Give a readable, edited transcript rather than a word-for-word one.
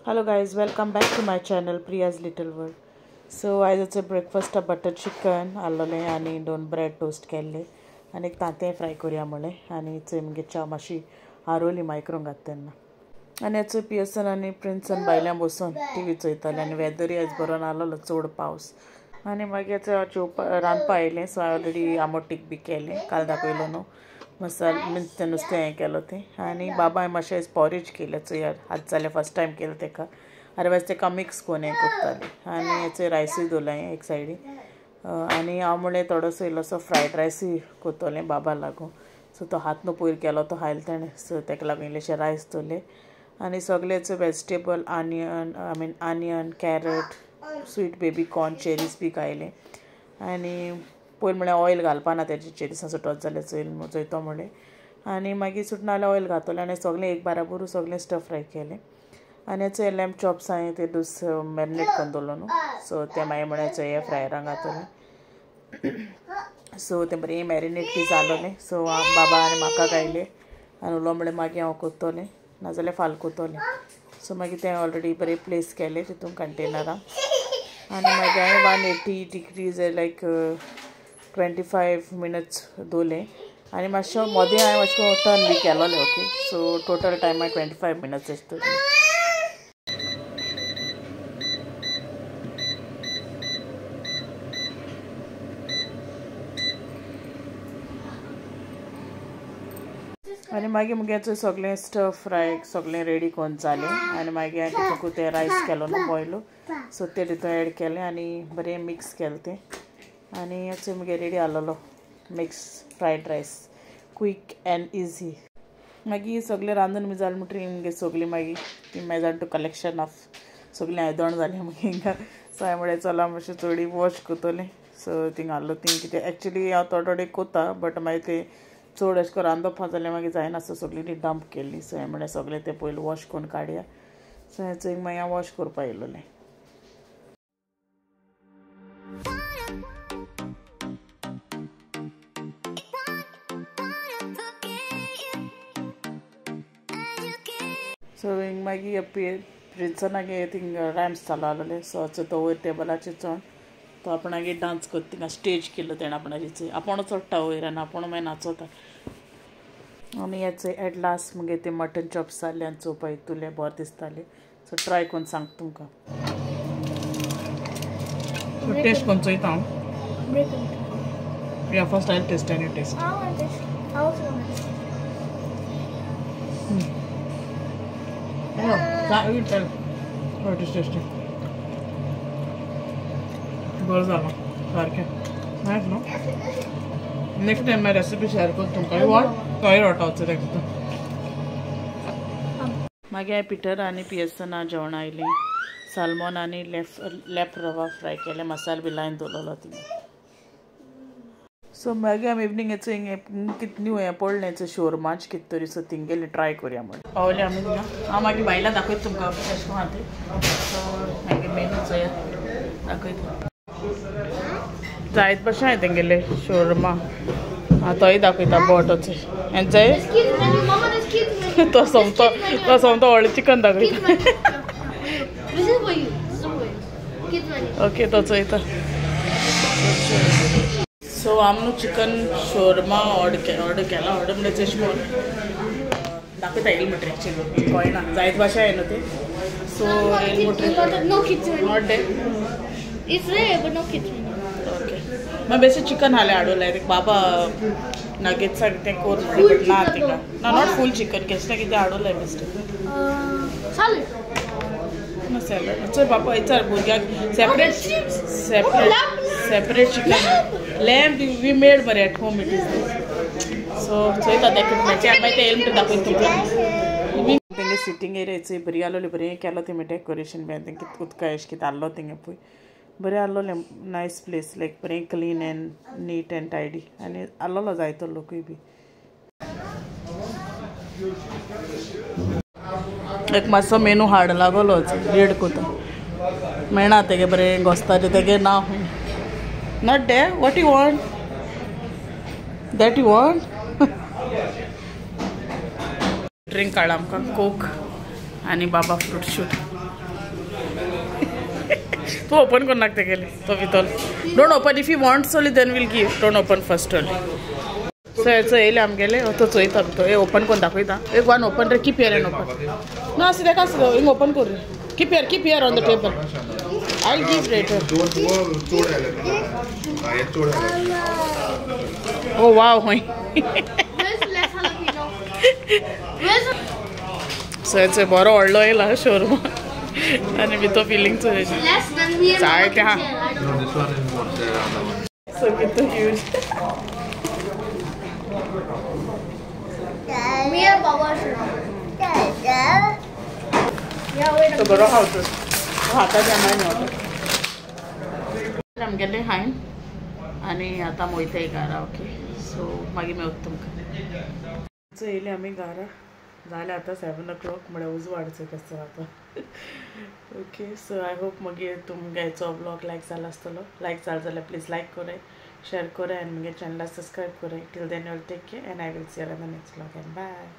Hello guys, welcome back to my channel Priya's little world. So आयज breakfast butter chicken आसलोलें आनी 2 bread toast केल्ले आनी एक तांतें fry करुया म्हणलें आनी चोय मुगे च्या मातशी आरोली मायक्रोन घात तेन्ना. आनी चोय पियर्सन आनी प्रिन्सन भायल्यान बसून टी व्ही चोयताले आनी वेदरूय आयज बरो नासलो, चड पावस. आनी मागीर जेवपा रांदपा आयलें. सो हांवें ऑलरेडी आमोटीक बी केलें, काल दाखयलो न्हू मसाल मिन्स तें नुस्तें हें केलो तें. आनी बाबा मातशें आयज पॉरेज केलें, चोय आज जालें फर्स्ट टायम केलें तेका, अदरवायज तेका मिक्स करून हें करतालें. आनी हेचो रायसूय दवरला हांवें एक सायडीन. आनी हांव म्हणलें थोडोसो इल्लोसो फ्रायड रायसूय करतलें बाबा लागून. सो तो हात न्हू पयर केलो तो खायलो तेणें, सो तेका लागून इल्लेशें रायस दवरलें. आनी सगळेच vegetable onion I mean onion carrot sweet baby corn cherries बी घायलें. आनी पयलीं म्हळ्यार ऑयल घालपा ना तेजे चेरीसां सुटत जाल्यार चोय चोयतो म्हणलें. आनी मागीर सुटना जाल्यार ऑयल घातलें आनी सगळें एक बाराबर सगळें स्टर फ्राय केलें. आनी चोय लॅम्ब चॉप्स हांवें ते दूस मॅरिनेट करून दवरलो न्हू, सो तें मागीर म्हळ्यार चोय फ्रायरान घातलें. सो तें बरें मॅरिनेट बी जालोलें. सो बाबा आनी म्हाका गायलें आनी उलो म्हणलें मागीर हांव करतलें नाजाल्यार फाल करतलें. सो मागीर तें ऑलरेडी बरें प्लेस केलें तितून कंटेनरान. आनी मागीर हांवें 180 डिग्रीज लायक 25 मिनट्स दवरलें. आनी मातशें मदें हांवें मातशें टर्न बी केलोलें. ओके, सो टोटल टायम हांवें 25 मिनट्स अशें दवरलें. आनी मागीर मुगे सगळें स्टर फ्राय सगळें रेडी करून जालें. आनी मागीर हांवें तितूंक तें रायस केलो न्हू बॉयलो, सो तें तितून एड केलें आनी बरें मिक्स केलें तें. आनी चोय मुगे ready आसलोलो mix fried rice, quick and easy. मागीर सगळें रांदून बी जालें म्हणटकीर मुगे सगळीं मागीर ती मागीर जाण टू कलेक्शन ऑफ सगळीं आयदण जालीं मुगे हिंगा. सो हांवें म्हणलें चला मातशें चोडी वॉश करतलें. सो थिंगा आहलो थिंग कितें एक्चुली हांव थोडे थोडे कोता, बट मागीर तें चड अशें करून रांदप जाल्यार मागीर जायना, सो सगळीं ती डंप केल्ली. सो हांवें म्हणलें सगळें तें पयलीं वॉश करून काडया. सो हें चोय मागीर हांव वॉश करपा येयलोलें. सो हिंग मागीर प्रिन्सनागे थिंग रायम्स चालू आसलोले. सो तो वयर टेबलाचेर चोड तो आपणागे डांस करता, थिंगा स्टेज केलो तेणें आपणाचे, आपूण चडटा वयर आनी आपूण मागीर नाचोता. आनी हेच एट लास्ट मुगे ते मटन चॉप्स जाले आनी चोवपा हितूले बरें दिसताले. सो ट्राय करून सांगता तुमकां. सो टेस्ट करून चोयता हांव. या first I taste and you taste. You tell what is tasty. बरं झालं सारकें. नायस न्हू. नेक्स्ट टायम मागीर रेसिपी शेअर करता तुमकां. You want तोय रोटावचो तेका. मागीर हांवें पिटर आनी पियर्सना जेवणां आयलीं. सालमॉन आनी लेप रवा फ्राय केलें, मसालो बी लायन दवरलो तिंगा. सो मागीर आमी इवनींग कितें न्यू हें पडलें शोरमाच कितें तरी, सो थिंगेली ट्राय करुया म्हणून पावले आमी थिंगा. हांव मागीर बायलां दाखयता तुमकां कशें आहा तें. सो मागीर मेनू चोया दाखयता. जायत भाशेन हांवें तेंगेले शोरमा आं तोय दाखयता बोटाचो हेंचोय. तो सोमतो तो सोमतो व्हडलें चिकन दाखयता. ओके तो चोयता. सो आमी चिकन शोरमा ऑर्डर केला. ऑर्डर म्हणजे अशें करून दाखयता येयल म्हणटा एक्चुली कळना जायत भाशा येना तें. सो येयल म्हणटा not day. It's there, but no kids menu. Okay. मागीर बेश्टें चिकन हालें हाडून बाबा नगेट्साक तें कोर म्हणलें, बट ना तिका ना not full chicken केसलें कितें हाडून बेश्टें. सॅलड ना सॅलड चोय बाबा विचार भुरग्यांक separate separate separate chicken lamb we made बरें at home it is this. So चोयता तेका मागीर तें येयल म्हणटा दाखयता तुमकां. तेंगे सिटींग एरिया बरी आसलोली, बरें केलो तेमी डेकोरेशन बी आनी तेंगे उदका अशें कितें आहलो थिंगा पळय बरें आसलोलें. नायस प्लेस लायक बरें clean and neat and tidy आनी आसलोलो जायतो लोकूय बी. एक मातसो मेनू हाड लागलो रीड कोता मेळना तेगे बरें घोस्ताचें तेगे नांव. Not day what you want that you want. Drink काडला आमकां कोक आनी बाबा फ्रूट शूट. तूं ओपन करून नाक तेगेले तो भितर. Don't open. If you want only then we'll give. Don't open first only. So हेचो येयले आमगेले तो चोयता तो हे ओपन करून दाखयता. एक वन ओपन रे. Keep here and open. ना आसूं तेका आसूं हिंग ओपन कर रे. Keep here on the table. I will give later. Oh wow हय. सो हेचो बरो व्हडलो येयला शोरमा आनी भितर फिलिंग चोय जायते आहा. सो कितू ह्यूज. तो बरो खावचो हाता जाणां न्ही. आमगेले हायन आनी आतां वयताय घरा. ओके सो मागीर मेवता तुमकां. सो येयले आमी घरा. जालें आतां 7 o'clock म्हळ्यार उजवाडचो कसो आतां. ओके सो I hope मागीर तुमगे हेचो व्लॉग लायक जाला आसतलो. लायक जालो जाल्यार प्लीज लायक कराय, शेअर कराय आनी म्हगे चॅनलाक सबस्क्रायब कराय. Till then you will take care and I will see you in the next vlog and bye.